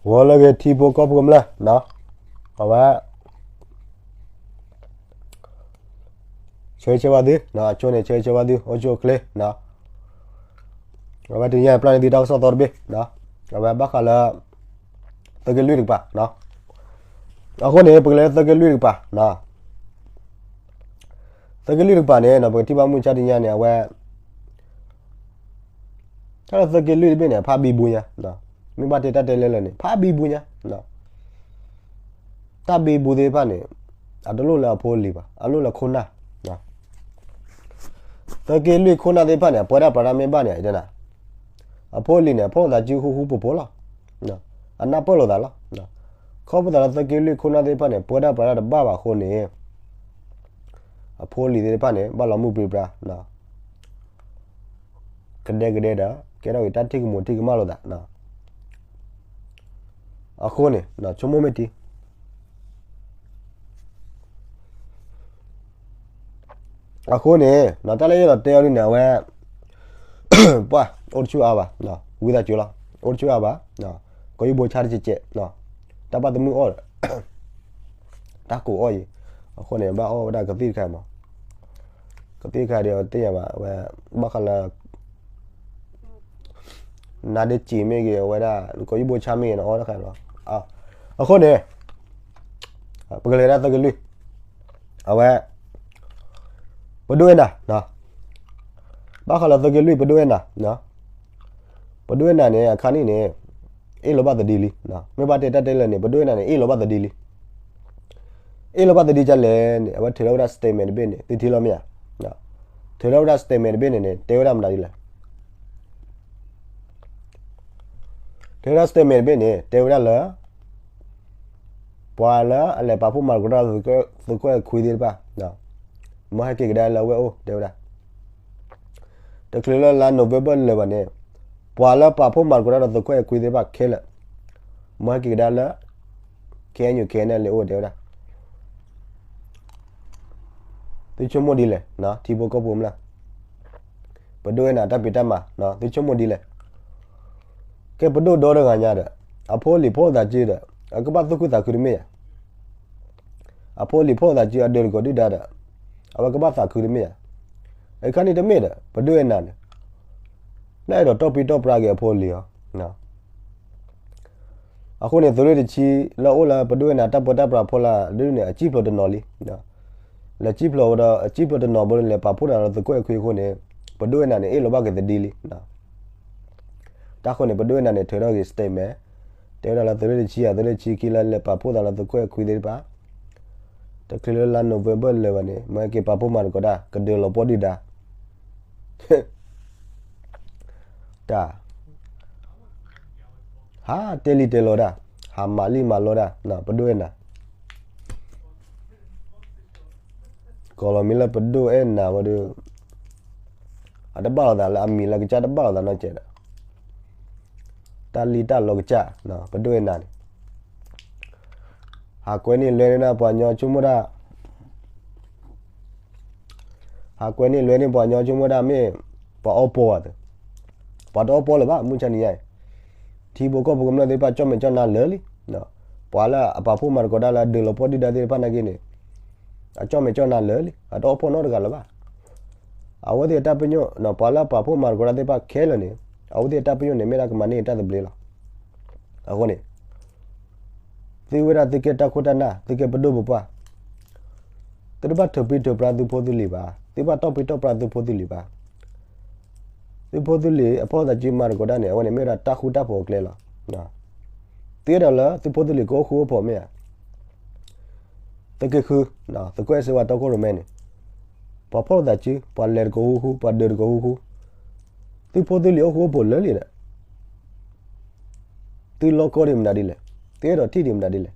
ဂီၤလၢအဂ့ၤ ထံဖိကီၢ်ဖိကမျၢၢ်, အဝဲ ဆၢဂ့ၤဆၢဝါသု, အဆိန့ၣ် ဆၢဂ့ၤဆၢဝါသု အိၣ်ဆူၣ်အိၣ်ချ့, အဝဲတနံၤညါပျၢ်န့ၢ်သုတၢ်ကစီၣ်သီတဘ့ၣ်, အဝဲဘၣ်ဃးလၢ သုးက့လွံၢ်တကပၤ, အဃိန့ၣ် ပကလဲၤလၢသုးက့လွံၢ်တကပၤ, သုးက့လွံၢ်တကပၤန့ၣ် ပကထံၣ်ဘၣ်မုၢ်ဆါတနံၤညါန့ၣ် အဝဲ တၢ်လၢသုးက့လွံၢ်တဘ့ၣ်န့ၣ် ဖးဘံဘူညါ, မ့ၢ်ဘၣ်တဲတၢ်တဲလၢလၢာ်န့ၣ် ဖးဘံဘူညါ, တၢ်ဘံဘူသ့ၣ်တဖၣ်န့ၣ် အတလိၣ်လၢအဖိအလံၤဘၣ်, အလိၣ်လၢခိၣ်နၢ်, သုးက့လွံၢ်ခိၣ်နၢ်သ့ၣ်တဖၣ်န့ၣ် အပၢတၢ်ပြးတၢ်မ့ၢ်ဘၣ်န့ၣ် တဲနၤ, အဖိအလံၤန့ၣ် အဖီၣ်လိာ်သးစုဃူဃူဖိးဖိးလီၤ, အနၢ်ပၢၢ်လိာ်သးလီၤ, ခီဖျိသးလၢသုးက့လွံၢ်ခိၣ်နၢ်သ့ၣ်တဖၣ်န့ၣ် ပၢတၢ်ပြးတၢ်တဘၣ်ဘၣ်အဃိန့ၣ် အဖိအလံၤသ့ၣ်တဖၣ်န့ၣ် ဘၣ်လီၤမုၢ်ပြံပြါ ကဒဲကဒဲဒီး ကဲထီၣ်က့ၤတၢ်ထံၣ်ကမူၤထံၣ်ကမၣ်လိာ်သး, အဃိန့ၣ် ဆိကမိၣ်မ့ၢ်တံၢ်, အဃိန့ၣ် တၢ်လၢယအဲၣ်ဒိးတဲအီၤဒ်န့ၣ် အဝဲ ပှၤ အိၣ်တဆူၣ်အါဘၣ်, ဝံသးစူၤလီၤ, အိၣ်တဆူၣ်အါဘၣ်, ကီၢ်ယူၢ်ဘိဆါတကဲးကဲး, တၢ်ဘၣ်သမုၣ်အီၣ်ဒီး တၢ်ကိးအီၣ်အံၤ, အဃိန့ၣ် ဘၣ်အီၣ်ဝဲဒၣ်ကသံၣ်တခါမး, ကသံၣ်တခါဒီးသ့ၣ်ညါဘၣ် အဝဲ ဘၣ်ဃးလၢ နါဒ့စံးမ့ၢ်ဂ့ၤ အဝဲဒၣ် ကီၢ်ယူၢ်ဘိဆါမ့ၢ်ဂ့ၤ နအီၣ်တခါလီၤ, အဃိန့ၣ် ပကလဲၤဒၣ်သုးက့လွံၢ်, အဝဲ ပဒိၣ်အဲၣ်နၤ, ဘၣ်ဃးလၢသုးက့လွံၢ် ပဒိၣ်အဲၣ်နၤ, ပဒိၣ်အဲၣ်နၤန့ၣ် အခါနံၣ်န့ၣ် အ့ၣ်လိာ်ဘၣ်သဒံလံ, မ့ၢ်ဘၣ်တဲတၢ်တဲလၢာ်န့ၣ် ပဒိၣ်အဲၣ်နၤန့ၣ် အ့ၣ်လိာ်ဘၣ်သဒံလံ, အ့ၣ်လိာ်ဘၣ်သဒံဒ်လဲၣ်န့ၣ် အဝဲထုးထီၣ်ဝဲဒၣ် statement တဘ့ၣ်န့ၣ် သုထံၣ်လီၤမ့ၢ်ဧါ, ထုးထီၣ်ဝဲဒၣ် statement တဘ့ၣ်န့ၣ်န့ၣ် တဲဝဲဒၣ်မနုၤဒ်လဲၣ် တဲဝဲဒၣ် statement တဘ့ၣ်န့ၣ် တဲဝဲဒၣ်လၢ ပှၤလၢအလဲၤပာ်ဖှိၣ်မၤသကိးတၢ် သုးခိၣ်အဲၣ်ခွံသ့ၣ်တဖၣ် မ်ဟဲက့ၤကဒါလၢအဝဲအိၣ် တဲဝဲဒၣ်, တချုးလၢလါ November လၢာ်ဘၣ်န့ၣ် ပှၤလၢပာ်ဖှိၣ်မၤသကိးတၢ်ဒီးသုးခိၣ်အဲၣ်ခွံသ့ၣ်တဖၣ်ခဲလၢာ် မ်ဟဲက့ၤကဒါလၢ KNU KNLA အိၣ် တဲဝဲဒၣ်, သုဆိကမိၣ်ဒ်လဲၣ် ထံဖိကီၢ်ဖိကမျၢၢ်, ပဒိၣ်အဲၣ်နၤတၢ်ဖံးတၢ်မၤ သုဆိကမိၣ်ဒ်လဲၣ်, ကဲပဒိၣ်ဒီတဂၤညါဒီး အဖိအလံၤဖီၣ်သးစုဒီး အကဘၣ်သူၣ်ခုသးခုတမ့ၢ်ဧါ, အဖိအလံၤဖီၣ်သးစုအဒုးသကိးဒုၣ်ဒါဒီး အဝဲကဘၣ်သးခုတမ့ၢ်ဧါ, အခါနံၣ်တမ့ၢ်ဒီး ပဒိၣ်အဲၣ်နၤန့ၣ် နအဲၣ်ဒိးတီၢ်ပံတီၢ်ပြါက့ၤအဖိအလံၤအီၤ အဃိန့ၣ် သုးရ့ၣ်တဆံလၢအိၣ်လၢပဒိၣ်အဲၣ်နၤတၢ်ပၢတၢ်ပြးဖီလာ်ဒ်န့ၣ် အစံၣ်ဖျိးတနီၤလံ, လဲၤစံၣ်ဖျိးဝဲဒီး အစံၣ်ဖျိးတနီၤဘိလဲၤပာ်ဖှိၣ်နၤလၢသုးခိၣ်အဲၣ်ခွံအဃိန့ၣ် ပဒိၣ်အဲၣ်နၤန့ၣ် အ့ၣ်လိာ်ဘၣ်က့ၤသဒံလံ, တၢ်ဃိန့ၣ် ပဒိၣ်အဲၣ်နၤန့ၣ် ထုးထီၣ်က့ၤ statement တဲဝဲဒၣ်လၢသုးရ့ၣ်တဆံဧါ သုးရ့ၣ်တဆံခံလၢလဲၤပာ်ဖှိၣ်သးလၢသုးခိၣ်အဲၣ်ခွံသ့ၣ်တဖၣ် တချုးလၢလါ November လၢာ်ဘၣ်န့ၣ် မ့ၢ်က့ၤပာ်ဖှိၣ်မၤသကိးတၢ် ကဒုးလီၤပှီၢ်ဒုၣ်ဒါ တၢ် ဟးတဲလံၤတဲလီၤတၢ် ဟးမၤလံၤမၤလီတၢ် ပဒိၣ်အဲၣ်နၤ ကိးလီၤမံၤလၢပဒိၣ်အဲၣ်နၤဝဲဒီး အတဘၣ်လိာ်သးလၢအမံၤလၢကစၢ်တဘၣ်လိာ်သးနီတစဲးဒီး တၢ်လံၣ်တၢ်လီကစၢ် ပဒိၣ်အဲၣ်နၤန့ၣ် ဟးကွဲန့ၢ်လွဲန့ၢ်ဒၣ်ပှၤကညီဆိကမိၣ်တၢ် ဟးကွဲန့ၢ်လွဲန့ၢ်ပှၤကညီဆိကမိၣ်တၢ်မ့ၢ် ပှၤအီပီအီၤသ့ ပှၤတအီပီအီၤလၢၤဘၣ် မုၢ်ဆါနံၤညါအံၤ ထံဖိကီၢ်ဖိကမျၢၢ်သ့ၣ်တဖၣ် ကၠီၣ်မဲာ်ကၠီၣ်နါလၢာ်လံ ပှၤလၢအပာ်ဖှိၣ်မၤသကိးတၢ်လၢအဒုးလီၤပှီၢ်ဒုၣ်ဒါသ့ၣ်တဖၣ်နာ်က့န့ၣ် အကၠီၣ်မဲာ်ကၠီၣ်နါလၢာ်လံ အတအီပီအီၤနီတဂၤလၢၤဘၣ် အဝဲသ့ၣ်အတၢ်ပညိၣ် ပှၤလၢအပာ်ဖှိၣ်မၤသကိးတၢ်သ့ၣ်တဖၣ်ခဲလၢာ်န့ၣ် အဝဲသ့ၣ်အတၢ်ပညိၣ်န့ၣ် မ့ၢ်ဒၣ်ကမၤန့ၢ်တၢ်သဘျ့လီၤ အဃိန့ၣ် သုဝဲဒၣ်သုကဲတၢ်ခိၣ်တၢ်နၢ် သုကဲပဒိၣ်ပပှၢ် သုတဘၣ်ထုးပံထုးပြါသုဖိသုလံၤဘၣ် သုဘၣ်တီၢ်ပံတီၢ်ပြါသုဖိသုလံၤဘၣ် သုဖိသုလံၤအဖီၣ်သးစုမၤသကိးတၢ်န့ၣ် အဝဲန့ၣ်မ့ၢ်ဝဲဒၣ်တၢ်ဃူတၢ်ဖိးအကျဲလီၤ သုအဲၣ်ဒိးလၢသုဖိသုလံၤကအိၣ်ဃူအိၣ်ဖိးမ့ၢ်ဧါ သုးက့ဃု သုးကွဲးစ့ဝါတီခိၣ်ရိၣ်မဲန့ၣ် ပှၤဖီၣ်လိာ်သးစု ပှၤလဲၤသကိးဃူဃူ ပှၤဒုးသကိးဃူဃူ သုဖိသုလံၤအိၣ်ဃူအိၣ်ဖိးလၢာ်လံဒီး သုလီၢ်ကီၢ်ဒံးမနုၤဒ်လဲၣ် သုအဲၣ်ဒိးထံၣ်ဒံးမနုၤဒ်လဲၣ်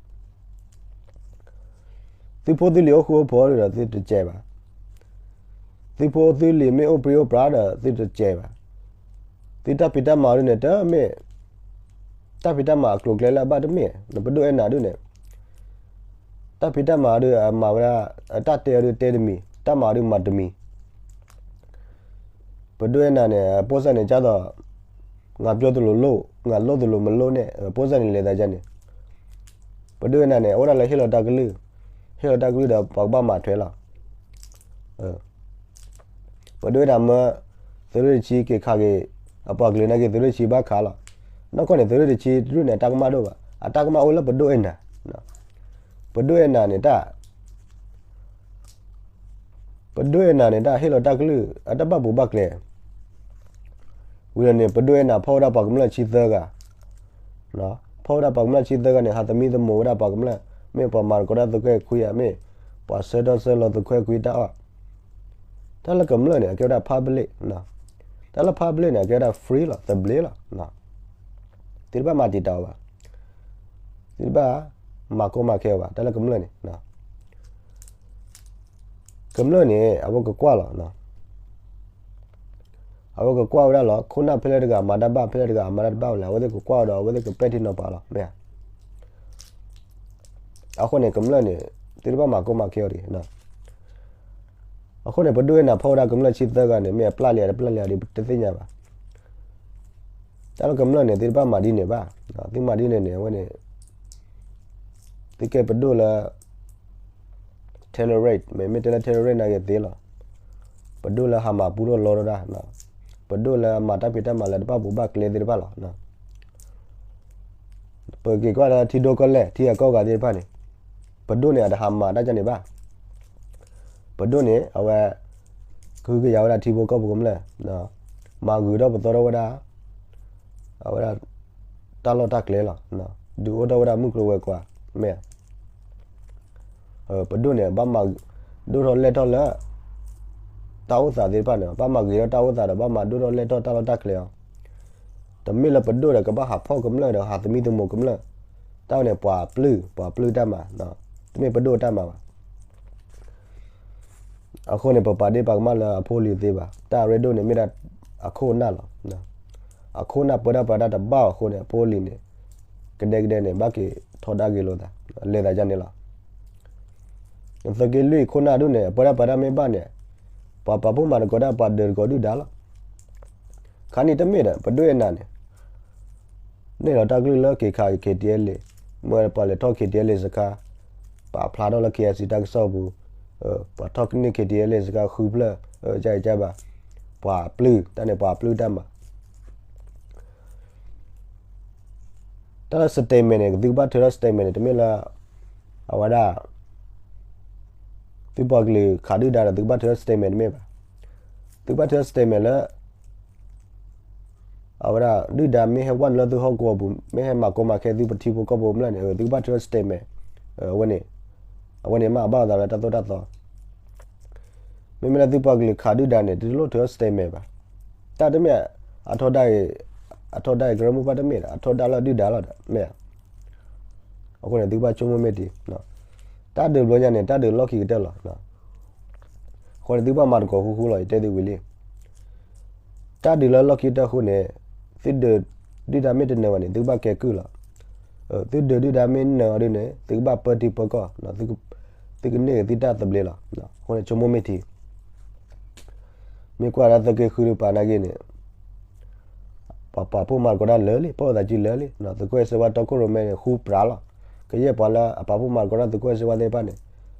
သုဖိသုလံၤအိၣ်ဃူအိၣ်ဖိးဒီးသုတစဲးဘၣ် သုဖိသုလံၤမ့ၢ်အိၣ်ပြံအိၣ်ပြါဒီး သုတစဲးဘၣ်. သုတၢ်ဖံးတၢ်မၤဒုန့ၣ် တမ့ၢ် တၢ်ဖံးတၢ်မၤအကျိၤအကျဲလၢအဘၣ်တမ့ၢ် ပဒိၣ်အဲၣ်နၤဒုန့ၣ် တၢ်ဖံးတၢ်မၤဒုအမၤဝဲဒၣ် တၢ်တဲအီၤဒုတဲတမံၤ တၢ်မၤအီၤဒုမၤတမံၤ ပဒိၣ်အဲၣ်နၤန့ၣ် အပိၢ်စၢ်န့ၣ် ကၢ်သိး ငါပြောသလိုလုပ်, ငါလုပ်သလိုမလုပ်နဲ့, ပစံးန့ၣ်လဲၤသးဒ်န့ၣ်, ပဒိၣ်အဲၣ်နၤန့ၣ် အဝဲဒၣ်လၢဟ့ၣ်လီၤတၢ်ကလုၢ်, ဟ့ၣ်လီၤတၢ်ကလုၢ်ဒီးပှၤကဘၣ်မၤထွဲလီၤ. ပဒိၣ်အဲၣ်နၤမၢ သုးရ့ၣ်တဆံက့ၤခးက့ၤ အပှၤကလုာ်နာ်က့ သုးရ့ၣ်တဆံဘၣ်ခးလီၤ. နီၢ်ကီၢ်န့ၣ် သုးရ့ၣ်တဆံတရူၣ်န့ၣ် အတၢ်ကမၣ်ဒိၣ်ဘၣ်, အတၢ်ကမၣ်အိၣ်လၢပဒိၣ်အဲၣ်နၤ. ပဒိၣ်အဲၣ်နၤန့ၣ်တၢ် ပဒိၣ်အဲၣ်နၤန့ၣ် တၢ်ဟ့ၣ်လီၤတၢ်ကလုၢ် အတၢ်ဘၣ်ပူၤဘၣ်ကျဲ ဝံၤဒီးန့ၣ် ပဒိၣ်အဲၣ်နၤဖီၣ်ဝဲဒၣ်ပှၤကမျၢၢ်ဆံသၢဂၤ, ဖီၣ်ဝဲဒၣ်ပှၤကမျၢၢ်ဆံသၢဂၤန့ၣ် ဟးသမံသမိးဝဲဒၣ်ပှၤကမျၢၢ်, မ့ၢ်ပှၤမၤသကိးတၢ်သုးခွဲခွံဧါ, မ့ၢ်ပှၤဆှၢထီၣ်ဆှၢလီၤသုးခွဲခွံတၢ်အီၣ်, တၢ်လၢကမျၢၢ်န့ၣ် အကဲဝဲဒၣ် public, တၢ်လၢ public န့ၣ် အကဲဝဲဒၣ် free လီၤ, သဘျ့လီၤ. သုတဘၣ်မၤတံာ်တာ်အီၤဘၣ်, သုတဘၣ်မၤကီမၤခဲအီၤဘၣ်, တၢ်လၢကမျၢၢ်န့ၣ် ကမျၢၢ်န့ၣ် အဝဲကကွၢ်လီၤ. အဝဲကကွၢ်ဝဲဒၣ်လီၤ, ခိၣ်နၢ်ဖဲလဲၣ်တဂၤမၤတၢ်ဘၣ်, ဖဲလဲၣ်တဂၤမၤတၢ်တဘၣ်ဝဲလဲၣ်, အဝဲသ့ၣ်ကကွၢ်ဒီး အဝဲသ့ၣ်ကပဲာ်ထံနီၤဖးလီၤ, မ့ၢ်ဧါ. အဃိန့ၣ် ကမျၢၢ်န့ၣ် သုတဘၣ်မၤကီမၤခဲအီၤတဂ့ၤ. အဃိန့ၣ် ပဒိၣ်အဲၣ်နၤဖီၣ်ဝဲဒၣ်ကမျၢၢ်ဆံသၢဂၤန့ၣ် မ့ၢ်အပျၢ်လံဧါ တပျၢ်လံဧါဒီး ပတသ့ၣ်ညါဘၣ်. တၢ်လၢကမျၢၢ်န့ၣ် သုတဘၣ်မၤဒ်န့ၣ်ဘၣ်, သုမၤဒ်န့ၣ်န့ၣ် အဝဲန့ၣ် သုကဲပဒိၣ်လၢ terrorist, မ့မ့ၢ်တဲလၢ terrorist နာ်က့သ့လီၤ. ပဒိၣ်လၢဟးမၤပူထီၣ်လီထီၣ်တၢ်, ပဒိၣ်လၢအမၤတၢ်ဖံးတၢ်မၤလၢတဘၣ်ပူၤဘၣ်ကျဲသ့ၣ်တဖၣ်လီၤ. ပက့ၤကွၢ်လၢထံဒိၣ်ကီၢ်လဲၢ် ထံဂၤကီၢ်ဂၤသ့ၣ်တဖၣ်န့ၣ်, ပဒိၣ်န့ၣ် အတဟးမၤတၢ်ဒ်န့ၣ်ဘၣ်. ပဒိၣ်န့ၣ် အဝဲ ကဟုကယာ်ဝဲဒၣ်ထံဖိကီၢ်ဖိကမျၢၢ်, မၤဂုာ်ထီၣ်ပသီထီၣ်ဝဲဒၣ် အဝဲဒၣ် တၢ်လီၢ်တၢ်ကျဲလီၤ. ဒုးအိၣ်ထီၣ်ဝဲဒၣ်မုၢ်ကျိၤဝဲၤကွာ်, မ့ၢ်ဧါ. ပဒိၣ်န့ၣ် ဘၣ်မၤဒိၣ်ထီၣ်လဲၢ်ထီၣ်လၢ တၢ်အိၣ်သးသ့ၣ်တဖၣ်န့ၣ်, ဘၣ်မၤဂ့ၤထီၣ်တၢ်အိၣ်သးဒီး ဘၣ်မၤဒိၣ်ထီၣ်လဲၢ်ထီၣ်တၢ်လီၢ်တၢ်ကျဲအီၤ, တမ့ၢ်လၢပဒိၣ်ဒီး ကဘၣ်ဟးဖီၣ်ကမျၢၢ်ဒီး ဟးသမံသမိးကမျၢၢ်, တၢ်ဝဲန့ၣ် ပှၤပျုၢ်, ပှၤပျုၢ်တၢ်မၤ, တမ့ၢ်ပဒိၣ်တၢ်မၤဘၣ်. အဃိန့ၣ် ပပာ်ဒ့ပာ်ကမၣ်လၢအဖိအလံၤသ့ဘၣ်. တၢ်အရ့ဒိၣ်န့ၣ် မ့ၢ်ဒၣ်အခိၣ်အနၢ်လီၤ. အခိၣ်အနၢ်ပၢတၢ်ပြးတၢ်တဘၣ်အဃိန့ၣ် အဖိအလံၤန့ၣ် ကဒဲကဒဲန့ၣ် ဘၣ်က့ၤထီဒါက့ၤလိာ်သး, လဲၤသးဒ်န့ၣ်လီၤ. သုးက့လွံၢ်ခိၣ်နၢ်ဒိၣ်န့ၣ် အပၢတၢ်ပြးတၢ်မ့ၢ်ဘၣ်န့ၣ်, ပှၤပာ်ဖှိၣ်မၤသကိးတၢ် ပှၤဒုးသကိးဒုၣ်ဒါလီၤ. ခါန့ၣ်တမ့ၢ်ဒီး ပဒိၣ်အဲၣ်နၤန့ၣ် န့ၢ်လီၤတၢ်ကလုၢ်လၢက့ၤခး KTLA, မ့ၢ်ပှၤလဲၤထီၣ် KTLA စခါ, ပာ်ဖျါထီၣ်လၢ KIC တၢ်ကစီၣ်ပူၤ, ပှၤထီၣ်ကန့ၢ် KTLA စခါဃုဖျၢၣ်, ကကဘၣ်, ပှၤပျုၢ်, တၢ်န့ၣ်ပှၤပျုၢ်တၢ်မၤ တၢ်လၢ statement န့ၣ် သုကဘၣ်ထုးထီၣ် statement န့ၣ် တမ့ၢ်လၢ အဝဲဒၣ် သုပှၤကလုာ်ခးဒုၣ်ဒါဒီး သုကဘၣ်ထုးထီၣ် statement တမ့ၢ်ဘၣ်. သုကဘၣ်ထုးထီၣ် statement လၢ အဝဲဒၣ် ဒုၣ်ဒါမ့ၢ်ဟဲဝဲနုာ်လၢသုဟီၣ်ကဝီၤပူၤ, မ့ၢ်ဟဲမၤကိးမၤခဲသုပထံဖိကီၢ်ဖိကမျၢၢ်န့ၣ်, သုကဘၣ်ထုးထီၣ် statement, အဝဲန့ၣ်, အဝဲန့ၣ်မ့ၢ်အဘၣ်အသးလၢတၢ်သိၣ်တၢ်သီ မ့မ့ၢ်လၢသုပှၤကလုာ်ခးဒုၣ်ဒါန့ၣ် တလိၣ်ထုးထီၣ် statement ဘၣ်. တၢ်တမ့ၢ် အထီဒါအံၤ, အထီဒါအံၤ ကရၢမိၢ်ပှၢ်တမ့ၢ်ဒီး အထီဒါလၢဒုၣ်ဒါလီၤဒီး မ့ၢ်ဧါ. အဃိန့ၣ် သုကဘၣ်ဆိကမိၣ်မ့ၢ်တံၢ်, တၢ်ဒုးဘျီညါန့ၣ် တၢ်ဒုးလီၢ်ခံကတၢၢ်လီၤ. အဃိန့ၣ် သုကဘၣ်မၤသကိးဃူဃူလီၤ, ယတဲသုဝံၤလံ. တၢ်ဒုးလၢလီၢ်ခံကတၢၢ်အဃိန့ၣ်, သုဒုးဒုၣ်ဒါမ့ၢ်တနၢၤဘၣ်န့ၣ် သုကဘၣ်ကဲကုၢ်လီၤ. သုဒုးဒုၣ်ဒါမ့ၢ်နၢၤအီၤဒ်န့ၣ် သုကဘၣ်ပၢထံပၢကီၢ်, သုကန့ၢ်က့ၤသုတၢ်သဘျ့လီၤ. အဃိန့ၣ် ဆိကမိၣ်မ့ၢ်တံၢ် မ့ၢ်ကွၢ်လၢသုးက့ဃုတကပၤနာ်က့န့ၣ်, ပှၤပာ်ဖှိၣ်မၤသကိးတၢ်လၢာ်လံ, ပာ်အသးစုလၢာ်လံ. သုးခိၣ်အဲၣ်စ့ဝါတီခိၣ်ရိၣ်မဲန့ၣ် ဃူပြးလီၤ. ကယဲၢ်ပှၤလၢအပာ်ဖှိၣ်မၤသကိးတၢ်သုးခိၣ်အဲၣ်စ့ဝါသ့ၣ်တဖၣ်န့ၣ်,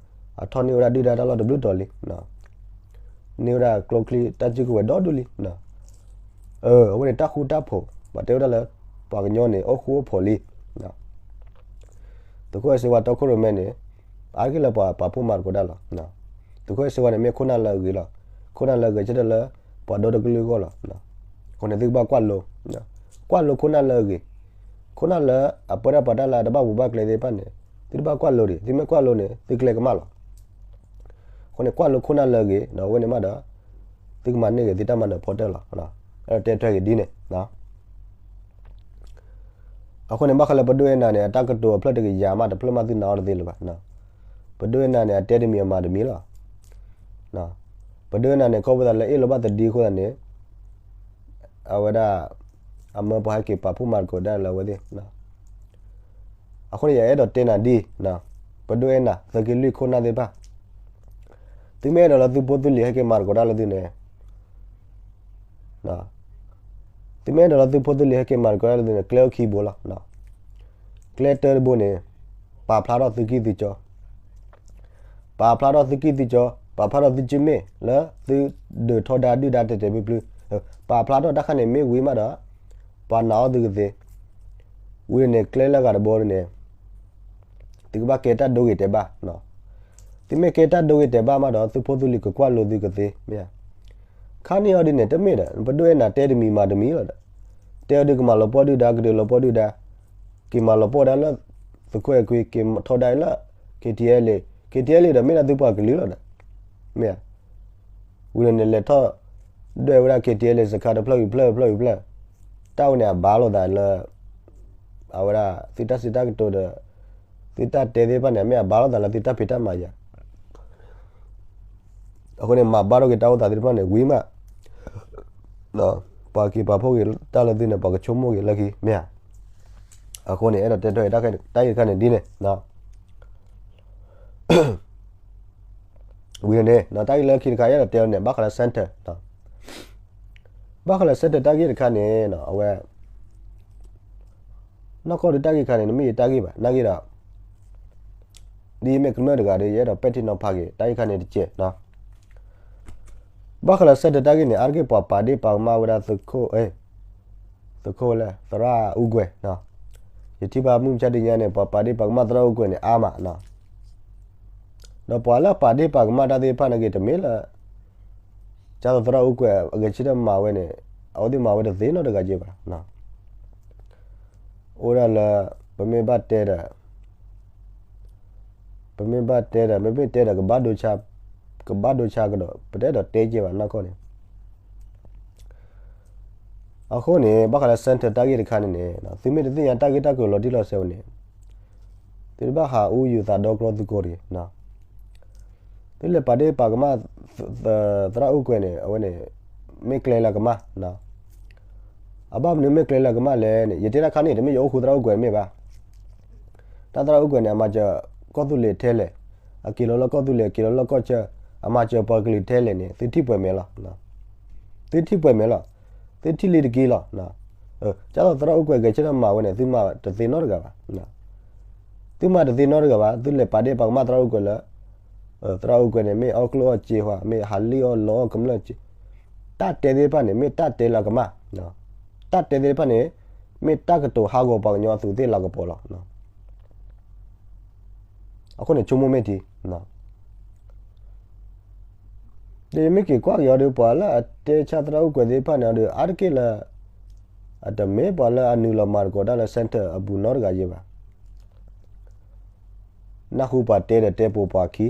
အထီၣ်န့ၢ်ဝဲဒၣ်ဒုၣ်ဒါတၢ်လီၢ်တဘျုးတီၤလံ. န့ၢ်ဝဲဒၣ်ကျိချံတၢ်စုကဝဲၤဒီဒူၣ်လံ. အဝဲန့ၣ် တၢ်ဃူတၢ်ဖိး, ပှၤတဲဝဲဒၣ်လၢ ပှၤကညီန့ၣ် အိၣ်ဃူအိၣ်ဖိးလံ. သုးခိၣ်အဲၣ်စ့ဝါတီခိၣ်ရိၣ်မဲန့ၣ်, အါတက့ၢ်လၢပှၤပာ်ဖှိၣ်မၤသကိးတၢ်လီၤ. သုးခိၣ်အဲၣ်စ့ဝါန့ၣ် မ့ၢ်ခိၣ်နၢ်လၢအဂ့ၤလီၤ. ခိၣ်နၢ်လၢအဂ့ၤ ဆၢထၢၣ်လၢ ပှၤဒီတကလုာ်အဂီၢ်လီၤ. အဃိန့ၣ် သုကဘၣ်ကွၢ်လိ, ကွၢ်လိခိၣ်နၢ်လၢအဂ့ၤ, ခိၣ်နၢ်လၢအပၢတၢ်ပြးတၢ်လၢအတဘၣ်ပူၤဘၣ်ကျဲသ့ၣ်တဖၣ်န့ၣ်, သုတဘၣ်ကွၢ်လိဒံး, သုမ့ၢ်ကွၢ်လိန့ၣ် သုကျဲကမၣ်လီၤ. အဃိန့ၣ် ကွၢ်လိခိၣ်နၢ်လၢအဂ့ၤ, ဒီးအဝဲန့ၣ်မးဒီး သုကမၤန့ၢ်က့ၤသုတၢ်မၤနၢၤဖီတၢၣ်လီၤ. အဲၣ်ဒိးတဲထွဲက့ၤဒ်န့ၣ်. အဃိန့ၣ် ဘၣ်ဃးလၢပဒိၣ်အဲၣ်နၤန့ၣ် အတၢ်ကတိၤအဖျၢၣ်တကယၤမး တဖျၢၣ်မးသုနာ်အီၤတသ့လၢၤဘၣ်. ပဒိၣ်အဲၣ်နၤန့ၣ် အတဲတမံၤအမၤတမံၤလီၤ. ပဒိၣ်အဲၣ်နၤန့ၣ် ခီဖျိသးလၢအ့ၣ်လိာ်ဘၣ်သဒံအဃိသတးန့ၣ်, အဝဲဒၣ် အမၢပှၤဟဲက့ၤပာ်ဖှိၣ်မၤသကိးတၢ်လၢအဝဲသ့ၣ်. အဃိန့ၣ် ယအဲၣ်ဒိးတဲနၤဒ်, ပဒိၣ်အဲၣ်နၤ သုးက့လွံၢ်ခိၣ်နၢ်သ့ၣ်တဖၣ်, သုမ့ၢ်အဲၣ်ဒိးလၢသုဖိသုလံၤဟဲက့ၤမၤသကိးတၢ်လၢသုန့ၣ်, သုမ့ၢ်အဲၣ်ဒိးလၢသုဖိသုလံၤဟဲက့ၤမၤသကိးတၢ်လၢသုန့ၣ် ကျဲအိၣ်ခံဘိလီၤ. ကျဲတၢတဘိန့ၣ် ပာ်ဖျါထီၣ်သုကံၢ်သုကၠီ, ပာ်ဖျါထီၣ်သုကံၢ်သုကၠီ, ပာ်ဖျါထီၣ်သုကံၢ်မ့ၢ်လၢသုဒုးထီဒါဒုၣ်ဒါတဲာ်တဲာ်ဖျုးဖျုး, ပာ်ဖျါထီၣ်တၢ်ခါန့ၣ်မ့ၢ်ဝံၤမးဒီး ပှၤနာ်အီၤသုကသ့, ဝံၤန့ၣ် ကျဲလၢအဂၤတဘိန့ၣ် သုကဘၣ်ကဲတၢ်ဒိဂ့ၤတဲာ်ဘၣ်, သုမ့ၢ်ကဲတၢ်ဒိဂ့ၤတဲာ်ဘၣ်မးဒီး သုဖိသုလံၤကကွၢ်လိသုကသ့, မ့ၢ်ဧါ. ခါန့ၢ်အီၤဒ်န့ၣ် တမ့ၢ်ဒီး ပဒိၣ်အဲၣ်နၤတဲတမံၤမၤတမံၤလီၤဒီး, တဲအီၤဒုးကမၤလီၤပှီၢ်ဒုၣ်ဒါ ကဒုးလီၤပှီၢ်ဒုၣ်ဒါ, က့ၤမၤလီၤပှီၢ်ဒၣ်လၢ သုးခိၣ်အဲၣ်ခွံ က့ၤထီဒါလၢ KTLA, KTLA ဒီးမ့ၢ်ဒၣ်သုပှၤကလုာ်လီၤဒီး, မ့ၢ်ဧါ. ဝံၤန့ၣ်လဲၤထီၣ်ဒွဲၣ်ဝဲဒၣ် KTLA စခါတဖျၢၣ်အံၤဖျၢၣ်ဖျၢၣ်အံၤဖျၢၣ်, တၢ်ဝဲန့ၣ်အဘၣ်လိာ်သးလၢ အဝဲဒၣ်သုတၢ်စံးတၢ်ကတိၤဒီး သုတၢ်တဲသ့ၣ်တဖၣ်န့ၣ် မ့ၢ်အဘၣ်လိာ်သးလၢသုတၢ်ဖံးတၢ်မၤယၤ, အဃိန့ၣ် မၤဘၣ်ထီၣ်က့ၤတၢ်အိၣ်သးသ့ၣ်တဖၣ်န့ၣ် ဝံၤမး ပှၤက့ၤပာ်ဖှိၣ်က့ၤတၢ်လၢသုန့ၣ် ပှၤကဆိကမိၣ်က့ၤလၢခံ မ့ၢ်ဧါ. အဃိန့ၣ် အဲၣ်ဒိးတဲထွဲတၢ်ဂ့ၢ်တခါန့ၣ်ဒ်န့ၣ် ဝံၤန့ၣ် တၢ်ဂ့ၢ်လၢခံတခါ အဲၣ်ဒိးတဲအီၤန့ၣ် ဘၣ်ဃးလၢ center, ဘၣ်ဃးလၢ center တၢ်ဂ့ၢ်တခါန့ၣ် အဝဲ နီၢ်ကီၢ်ဒုးတၢ်ဂ့ၢ်တခါန့ၣ် နမ့ၢ်ယတၢ်ဂ့ၢ်ဘၣ် နာ်က့ဒီး ဒ်ယမ့ၢ်ကမျၢၢ်တဂၤဒီး ယအဲၣ်ဒိးပဲာ်ထံနီၤဖးက့ၤ တၢ်ဂ့ၢ်တခါန့ၣ်တကဲး ဘၣ်ဃးလၢ center တၢ်ဂ့ၢ်န့ၣ် အါတက့ၢ်ပှၤပာ်ဒ့ၣ်ပာ်ကမၣ်ဝဲဒၣ်သုးခိၣ် သုးခိၣ်ဝဲလဲၣ် သရၣ်အူကွဲၤ, ယထံၣ်ဘၣ်မုၢ်မဆါတနံၤညါန့ၣ် ပှၤပာ်ဒ့ၣ်ပာ်ကမၣ်သရၣ်အူကွဲၤန့ၣ် အါမး, ဒီးပှၤလၢပာ်ဒ့ၣ်ပာ်ကမၣ်တၢ်သ့ၣ်တဖၣ်နာ်က့တမ့ၢ်လၢ ကၢ်သိးသရၣ်အူကွဲၤအဂဲၤဆၢထၢၣ်မၤဝဲန့ၣ် အဝဲသ့ၣ်မၤဝဲတသ့နီတဂၤက့ဘၣ်. အိၣ်ဒၣ်လၢ ပမ့ၢ်ဘၣ်တဲဒီး ပမ့ၢ်ဘၣ်တဲဒီး ပမ့ၢ်တဲဒီး ကဘၣ်ဒိဆါ ကဘၣ်ဒိဆါကဒီး ပတအဲၣ်ဒိးတဲက့ဘၣ်နီၢ်ကီၢ်န့ၣ်. အဃိန့ၣ် ဘၣ်ဃးလၢ center တၢ်ဂ့ၢ်တခါန့ၣ်န့ၣ် သုမ့ၢ်တသ့ၣ်ညါတၢ်ဂ့ၢ်တၢ်ကျိၤလီၤတံၢ်လီၤဆဲးဝဲန့ၣ် သုတဘၣ်ဟးအူယူၤသးဒီကျီသုကိးတဂ့ၤ. သုလဲၤပာ်ဒ့ၣ်ပာ်ကမၣ် သရၣ်အူကွဲၤန့ၣ် အဝဲန့ၣ် မ့ၢ်ကျဲလၢကမၣ် အဘၣ်မနုၤမ့ၢ်ကျဲလၢကမၣ်လဲၣ်န့ၣ် ယတဲတၢ်ခါန့ၣ် တမ့ၢ်ယအိၣ်ဃူသရၣ်အူကွဲၤမ့ၢ်ဘၣ်. တၢ်သရၣ်အူကွဲၤန့ၣ် အမၤစၢၤကီၢ်သူလ့ၤထဲလဲၣ်, အက့ၤလီၤလၢကီၢ်သူလ့ၤ က့ၤလီၤလၢကီၢ်ဆၢ, အမၤစၢၤပှၤကလုာ်ထဲလဲၣ်န့ၣ် သုထံၣ်ပှဲၤမဲာ်လီၤ. သုထံၣ်ပှဲၤမဲာ်လီၤ. သုထံၣ်လံတက့ၢ်လီၤ. ကၢ်သိးသရၣ်အူကွဲၤဂဲၤဆၢထၢၣ်မၤဝဲန့ၣ် သုမၤတသ့နီတဂၤဘၣ်. သုမၤတသ့နီတဂၤဘၣ် သုလဲၤပာ်ဒ့ၣ်ပာ်ကမၣ်သရၣ်အူကွဲၤလၢ သရၣ်အူကွဲၤန့ၣ် မ့ၢ်အီၣ်ကျိၣ်အီၣ်စ့ဟါ မ့ၢ်ဟးလံၣ်အီၣ်လီအီၣ်ကမျၢၢ်စ့, တၢ်တဲသ့ၣ်တဖၣ်န့ၣ် မ့ၢ်တၢ်တဲလၢကမၣ်, တၢ်တဲသ့ၣ်တဖၣ်န့ၣ် မ့ၢ်တၢ်ကတိၤဟးဂီၤပှၤကညီအသူးသ့ၣ်လၤကပီၤလီၤ. အဃိန့ၣ် ဆိကမိၣ်မ့ၢ်ထံ ဒီးယမ့ၢ်က့ၤကွၢ်က့ၤအီၤဒီး ပှၤလၢအတဲဆါသရၣ်အူကွဲၤသ့ၣ်တဖၣ်န့ၣ်ဒီး အါတက့ၢ်လၢ အတမ့ၢ်ပှၤလၢအနုာ်လီၤမၤသကိးတၢ်လၢ center အပူၤနီတဂၤယဲဘၣ်. နၢ်ဟူပှၤတဲဒီးတဲပိာ်ပှၤခံ,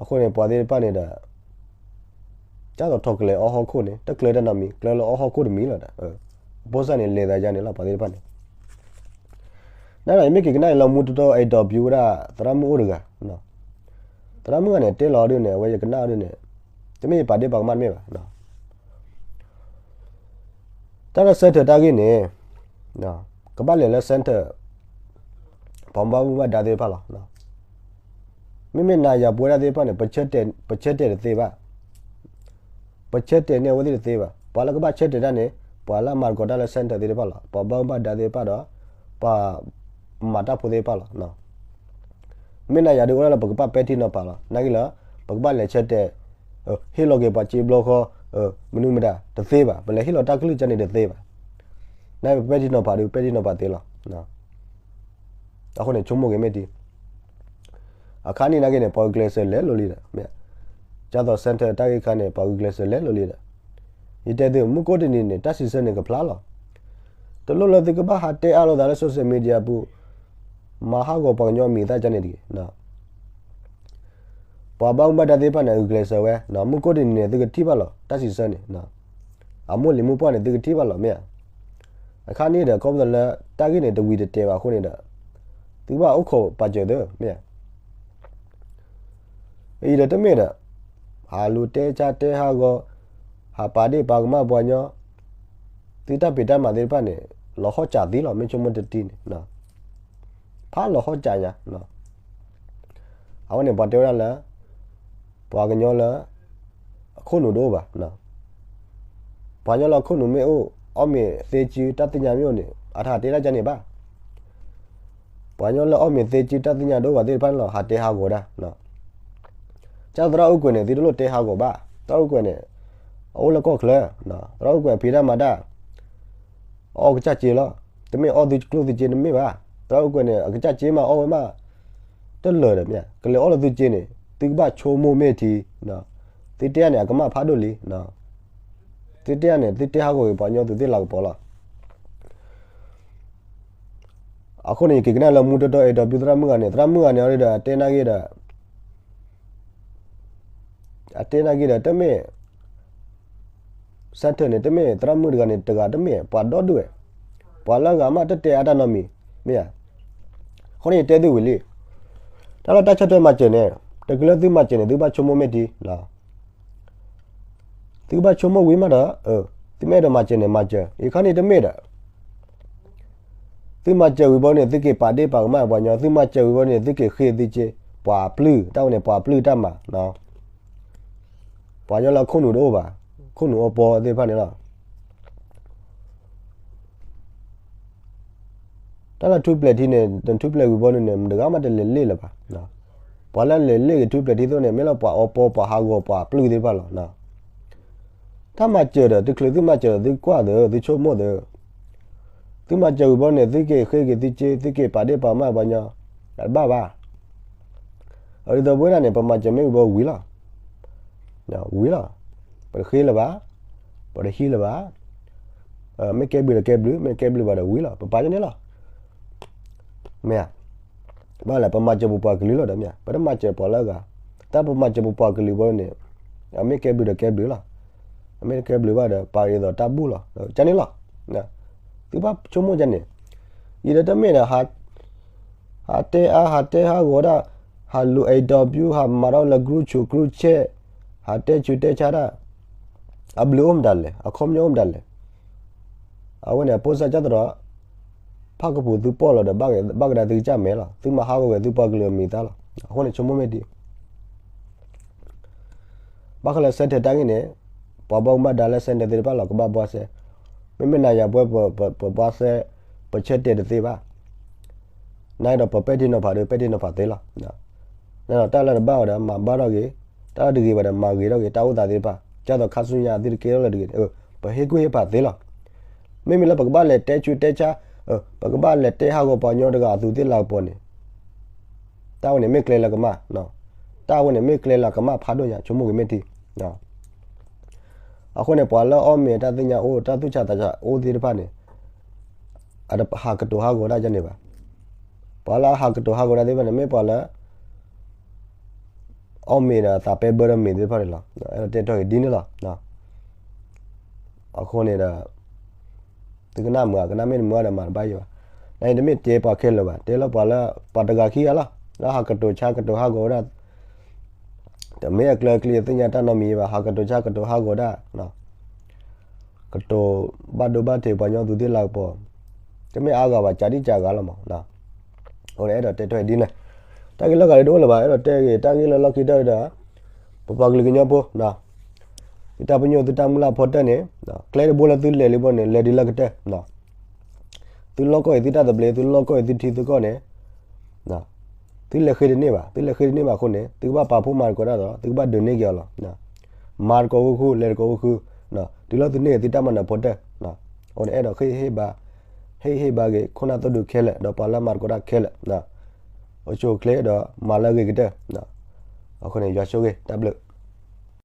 အဃိန့ၣ် ပှၤသ့ၣ်တဖၣ်န့ၣ်ဒီး ကၢ်သိးထီၣ်ကျဲၤအီဟီၣ်ခိၣ်န့ၣ် တကျဲၤတၢ်နီတမံၤ ကျဲၤလၢအီဟီၣ်ခိၣ်တမံၤလီၤဒီး အဖိစၢ်န့ၣ် လဲၤသးယါန့ၣ်လီၤ ပှၤသ့ၣ်တဖၣ်န့ၣ် နဒီးယမ့ၢ်က့ၤကနၣ်အံၤလီၤမူတီတီ အဲၣ်ဒိးပျူၤဝဲဒၣ် သရၣ်မုၣ်အိၣ်တဂၤ, သရၣ်မုၣ်ဂၤန့ၣ် တဲလီၤဒ်န့ၣ် အဝဲယကနၣ်ဒ်န့ၣ် တမ့ၢ်ယပာ်ဒ့ၣ်ပာ်ကမၣ်တမ့ၢ်ဘၣ်. တၢ်လၢ center တၢ်ဂ့ၢ်န့ၣ် ကဘၣ်လဲၤလၢ center ပှၤဘၣ်မူဘၣ်ဒါသ့ၣ်တဖၣ်လီၤ. မ့မ့ၢ်နၤယၤပဝဲဒၣ်သ့ၣ်တဖၣ်န့ၣ် ပဆၢတဲာ်တသ့ဘၣ်. ပဆၢတဲာ်န့ၢ်အဝဲသ့ၣ်တသ့ဘၣ်. ပှၤလၢကဘၣ်ဆၢတဲာ်တၢ်န့ၣ် ပှၤလၢအမၤသကိးတၢ်လၢ center သ့ၣ်တဖၣ်လီၤ. ပှၤဘၣ်မူဘၣ်ဒါသ့ၣ်တဖၣ်ဒီး ပှၤမၤတၢ်ဖိသ့ၣ်တဖၣ်လီၤ. မ့ၢ်နၤယၤဒုးအိၣ်ဒၣ်လၢပကဘၣ်ပဲာ်ထံနီၤဖးလီၤ. နာ်က့လၢ ပကဘၣ်လဲၤဆၢတဲာ် ဟ့ၣ်လီၤက့ၤပှၤစ့ဘျီဃီ မနုၤမတၤတသ့ဘၣ်. ပလဲၤဟ့ၣ်လီၤတၢ်ကလုၢ်ကါန့ၣ်တသ့ဘၣ်. နာ်က့ပပဲာ်ထံနီၤဖးဒုး ပဲာ်ထံနီၤဖးသ့လီၤ. အဃိန့ၣ် ဆိကမိၣ်က့ၤမ့ၢ်ထံ အခါန့ၣ်နာ်က့န့ၣ် ပှၤဂုာ်ကျဲးစၢးလဲၤလိၤလံဒီး ကၢ်သိး center တၢ်ဂ့ၢ်ခါန့ၣ် ပှၤဂုာ်ကျဲးစၢးလဲၤလိၤလံဒီး ယတဲသု မုၢ်ကိးတနံၤန့ၣ် တၢ်စံးဆၢန့ၣ်ကဖျါလီၤ. တလိၣ်လၢသုကဘၣ်ဟးတဲအါလိာ်သးလၢ social media ပူၤ မၤဟးဂီၤပှၤကညီအမံၤအသၣ်ကါန့ၣ်တဂ့ၤ. ပှၤဘၣ်မူဘၣ်ဒါသ့ၣ်တဖၣ်န့ၣ် အဂုာ်ကျဲးစၢးဝဲ မုၢ်ကိးတနံၤန့ၣ် သုကထံၣ်ဘၣ်လီၤ တၢ်စံးဆၢန့ၣ် အမိၢ်လံၤမုၢ်ပှၢ်န့ၣ် သုကထံၣ်ဘၣ်လီၤ မ့ၢ်ဧါ. အခါန့ၣ်ဒီး ခီဖျိလၢတၢ်ဂ့ၢ်န့ၣ် တဝံၤတတဲာ်ဘၣ်အဃိန့ၣ်ဒီး သုကဘၣ်အိၣ်ခိးပာ်စၢၤသု မ့ၢ်ဧါ. အံၤဒီးတမ့ၢ်ဒီး ဟးလူၤတဲဆါတဲဟးဂီၤ ဟးပာ်ဒ့ၣ်ပာ်ကမၣ်ပှၤကညီ သုတၢ်ဖံးတၢ်မၤသ့ၣ်တဖၣ်န့ၣ် လီၤဟီၣ်စၢ်သံလီၤ မ့ၢ်ဆိကမိၣ်တထံၣ်န့ၣ် ဖးလီၤဟီၣ်စၢ်ညါ အဝဲန့ၣ်ပှၤတဲဝဲဒၣ်လၢ ပှၤကညီလၢ အခိၣ်နူာ်တအိၣ်ဘၣ် ပှၤကညီလၢခိၣ်နူာ်မ့ၢ်အိၣ် အီၣ်မ့ၤသ့စုတၢ်သ့ၣ်ညါမ့ၢ်အိၣ်န့ၣ် အတၢ်ဟးတဲဒၣ်ကန့ၣ်ဘၣ်. ပှၤကညီလၢအီၣ်မ့ၤသ့စုတၢ်သ့ၣ်ညါတအိၣ်ဘၣ်သ့ၣ်တဖၣ်န့ၣ်လီၤ ဟးတဲဟးဂီၤဒၣ်. ကၢ်သရၣ်အူကွဲၤန့ၣ် သုတလိၣ်တဲဟးဂီၤဘၣ်. သရၣ်အူကွဲၤန့ၣ် အအိၣ်လၢကီၢ်ချၢ, သရၣ်အူကွဲၤဖံးတၢ်မၤတၢ် အီၣ်ကစၢ်စ့လီၤ. တမ့ၢ်အီၣ်သုကျိၣ်သုစ့တမ့ၢ်ဘၣ်. သရၣ်အူကွဲၤန့ၣ် အကစၢ်စ့မးအီၣ်ဝဲမး တလၢာ်ဒီးမ့ၢ် ကလဲၤအီၣ်လၢသုစ့န့ၣ် သုကဘၣ်ဆိကမိၣ်မ့ၢ်ထံ, သုတဲန့ၣ် အကမၣ်ဖးဒိၣ်လံ. သုတဲန့ၣ် သုတဲဟးဂီၤက့ၤပှၤကညီသူးသ့ၣ်လၤကပီၤလီၤ. အဃိန့ၣ် ယက့ၤကနၣ်လၢမူတီတီအဲၣ်ဒိးဘုသရၣ်မုၣ်ဂၤန့ၣ် သရၣ်မုၣ်ဂၤန့ၣ် အီၤဒီးအတဲနာ်က့ဒီး အတဲနာ်က့ဒီး တမ့ၢ် စဲထၢၣ်န့ၣ် တမ့ၢ်သရၣ်မုၣ်တဂၤန့ၣ် တဂၤတမ့ၢ် ပှၤဒီဒူၣ်ဝဲ, ပှၤလၢအဂၤမးတတဲအါတၢ်နီတမံၤ မ့ၢ်ဧါ. အဃိန့ၣ်ယတဲသုဝံၤလံ, တၢ်လၢတၢ်ဆီၣ်ထွဲမၤစၢၤန့ၣ် တချုးလၢသုမၤစၢၤန့ၣ် သုဘၣ်ဆိကမိၣ်မ့ၢ်ထံ သုဘၣ်ဆိကမိၣ်ဝံၤမးဒီး သုမ့ၢ်အဲၣ်ဒိးမၤစၢၤန့ၣ် မၤစၢၤ, ယခါန့ၣ်တမ့ၢ်ဒီး သုမၤစၢၤဝံၤဘီန့ၣ် သုက့ၤပာ်ဒ့ၣ်ပာ်ကမၣ်ပှၤကညီ, သုမၤစၢၤဝံၤဘီန့ၣ် သုက့ၤဃ့သုစ့, ပှၤပျုၢ်, တၢ်ဝဲန့ၣ် ပှၤပျုၢ်တၢ်မၤ, ပှၤကညီလၢအခိၣ်နူာ်တအိၣ်ဘၣ်, ခိၣ်နူာ်အီပီသ့ၣ်တဖၣ်န့ၣ်လီၤ. တၢ်လၢထူပျဲၤထံန့ၣ် နထူပျဲၤဝံၤဘီန့ၣ်န့ၣ် မတဂၤမးတလဲၤလ့ၣ်လၢၤဘၣ်. ပှၤလၢလဲၤလ့ၣ်က့ၤထူပျဲၤထံသိးန့ၣ် မ့ၢ်လၢပှၤအီပီ ပှၤဟးဂီၤ ပှၤပျုၢ်သ့ၣ်တဖၣ်လီၤ. တၢ်မၤစၢၤဒီး တချုးသုမၤစၢၤဒီး သုကွၢ်သ့ သုဆိကမိၣ်သ့, သုမၤစၢၤဝံၤဘီန့ၣ် သုက့ၤဃ့က့ၤသုစ့ သုက့ၤပာ်ဒ့ၣ်ပာ်ကမၣ်ပှၤကညီ, တဘၣ်ဘၣ်. အဒ်သိးပဝဲဒၣ်န့ၣ် ပမၤစၢၤမ့ၢ်ဝံၤဘီဝံၤလီၤ, ဝံၤလီၤ, ပတဃ့လၢၤဘၣ်, ပတဟံးလၢၤဘၣ်, မ့ၢ်ကဲဘျုးဒီးကဲဘျုး, မ့ၢ်ကဲဘျုးဘၣ်ဒီးဝံၤလီၤ, ပပာ်ကန့ၣ်လီၤ. မ့ၢ်ဧါ, ဘၣ်လဲၣ် ပမၤစၢၤပပှၤကလုာ်လီၤဒီးမ့ၢ်ဧါ, ပတမၤစၢၤပှၤလၢအဂၤ, တၢ်ပမၤစၢၤပပှၤကလုာ်ဘီန့ၣ် အမ့ၢ်ကဲဘျုးဒီးကဲဘျုးလီၤ, အမ့ၢ်တကဲဘျုးဘၣ်ဒီး ပာ်အီၤဒ်သိးတၢ်ဘူၣ်လီၤ, ကန့ၣ်လီၤ. သုဘၣ်ဆိကမိၣ်ကန့ၣ်, ယံၤဒီးတမ့ၢ်ဒီး ဟးတဲအါ ဟးတဲဟးဂီၤဒၣ်, ဟးလူၤအဲၣ်ဒိးဘု ဟးမၤထီၣ်လၢ group ဆူး group chat, ဟးတဲဆူးတဲဆါတၢ်, အဘျုးအိၣ်မတၤလဲၣ်, အခီပညီအိၣ်မတၤလဲၣ်. အဝဲန့ၣ် ဖိစၢ်ကၢ်သရီး ဖၣ်ကပူၤသုပီၣ်လီၤဒီး ဘၣ်ကဒါသုကစၢ်မဲာ်လီၤ, သုမၤဟးဂီၤဝဲသုပှၤကလုာ်အမံၤအသၣ်လီၤ. အဃိန့ၣ် ဆိကမိၣ်မ့ၢ်ဒ် ဘၣ်ဃးလၢ center တၢ်ဂ့ၢ်န့ၣ်, ပှၤဘၣ်မူဘၣ်ဒါလၢ center သ့ၣ်တဖၣ်လီၤ ကဘၣ်ဘှါစဲ, မ့မ့ၢ်နၤယၤပဝဲ ပဘှါစဲ, ပဆၢတဲာ်တသ့ဘၣ်. နဒီးပပဲာ်ထံနီၤဖးဒီး ပဲာ်ထံနီၤဖးသ့လီၤ. နဒီးတၢ်လၢတဘၣ်ဝဲဒီး မၤဘၣ်ထီၣ်က့ၤ, တၢ်လၢတဂ့ၤဘၣ်ဒီး မၤဂ့ၤထီၣ်က့ၤ, တၢ်အိၣ်သးသ့ၣ်တဖၣ်, ကၢ်သိးခါဆူညါသုတကဲထီၣ်လၢတဂ့ၤန့ၣ်, ပဟ့ၣ်ကူၣ်ဟ့ၣ်ဖးသ့လီၤ. မ့မ့ၢ်လၢပကဘၣ်လဲၤတဲဆူးတဲဆါ, ပကဘၣ်လဲၤတဲဟးဂီၤပှၤကညီတဂၤအသူးသ့ၣ်လၤကပီၤန့ၣ်, တၢ်ဝဲန့ၣ်မ့ၢ်ကျဲလၢကမၣ်, တၢ်ဝဲန့ၣ်မ့ၢ်ကျဲလၢကမၣ်ဖးဒိၣ်ညါ ဆိကမိၣ်က့ၤမ့ၢ်ထံ. အဃိန့ၣ် ပှၤလၢအီၣ်မ့ၤတၢ်သ့ၣ်ညါအိၣ် တၢ်သူၣ်ဆးသးဆးအိၣ်သ့ၣ်တဖၣ်န့ၣ်, အတဟးကတိၤဟးဂီၤတၢ်ကန့ၣ်ဘၣ်. ပှၤလၢအဟးကတိၤဟးဂီၤတၢ်သ့ၣ်တဖၣ်န့ၣ် မ့ၢ်ပှၤလၢ အီၣ်မ့ၤဒီးသးပဲဘၢဒီးမ့ၤသ့ၣ်တဖၣ်န့ၣ်လီၤ. အဲၣ်ဒိးတဲထီၣ်က့ၤဒ်န့ၣ်လီၤ. အဃိန့ၣ်ဒီး သုကနၣ်မုာ်ဧါ, ကနၣ်မ့ၢ်တမုာ်ဒီးမၤတဘၣ်ယံၤဘၣ်. နတမ့ၢ်တဲပှၤခဲလၢာ်ဘၣ်, တဲလၢပှၤလၢ ပှၤတဂၤခံဂၤလီၤ. လၢဟးကတိၤဆါကတိၤဟးဂီၤဝဲဒၣ်, တမ့ၢ်အကျၢၤအကျံၤသ့ၣ်ညါတၢ်နီတမံၤဘၣ်, ဟးကတိၤဆါကတိၤဟးဂီၤဒၣ် ကတိၤဘၣ်ဒိဘၣ်ထံးပှၤကညီသူးသ့ၣ်လၤကပီၤ, တမ့ၢ်အါဂၤဘၣ်, ကးဒံကးဂၤလီၤမး. အဃိန့ၣ် အဲၣ်ဒိးတဲထီၣ်ဒ်န့ၣ်, တၢ်ဂ့ၢ်လၢဂၤဒ်တအိၣ်လၢၤဘၣ်, အဲၣ်ဒိးတဲဂ့ၤတၢ်ဂ့ၢ်လၢလီၢ်ခံတၢၢ်ဒီး ပပှၤကလုာ်ကညီဖိ, သုတၢ်ပညိၣ်သုတၢ်မုၢ်လၢ်ဖီတၢၢ်န့ၣ်, ကျဲတဘိလၢသုလဲၤလံဘီန့ၣ် လဲၤဒ်လၢကတၢၢ် သုလီၢ်ကီၢ်အံၤသုတၢ်သဘျ့, သုလီၢ်ကီၢ်အံၤသုထံသုကီၢ်န့ၣ်, သုလဲၤဃ့တန့ၢ်ဘၣ်, သုလဲၤဃ့တန့ၢ်ဘၣ်အဃိန့ၣ် သုကဘၣ်ပာ်ဖှိၣ်မၤသကိးတၢ်ဒီး သုကဘၣ်ဒုးန့ၢ်က့ၤအီၤလီၤ. မၤသကိးဃုာ်ဃုာ် လဲၤသကိးဃုာ်ဃုာ်, တုၤလၢသုန့ၢ်သုတၢ်မၤနၢၤဖီတၢၢ်, အဃိန့ၣ် အဲၣ်ဒိးဟ့ၣ်ဟ့ၣ်ဘါ, ဟ့ၣ်ဟ့ၣ်ဘါက့ၤ ခိၣ်နၢ်သိၣ်ဒူခဲလၢာ် ဒီးပှၤလၢမၤသကိးတၢ်ခဲလၢာ်, အိၣ်ဆူၣ်အိၣ်ချ့ဒီးမၤလၢအဂ့ၤကတၢၢ်, အဃိန့ၣ် ယွၤဆိၣ်ဂ့ၤ တၢ်ဘျုး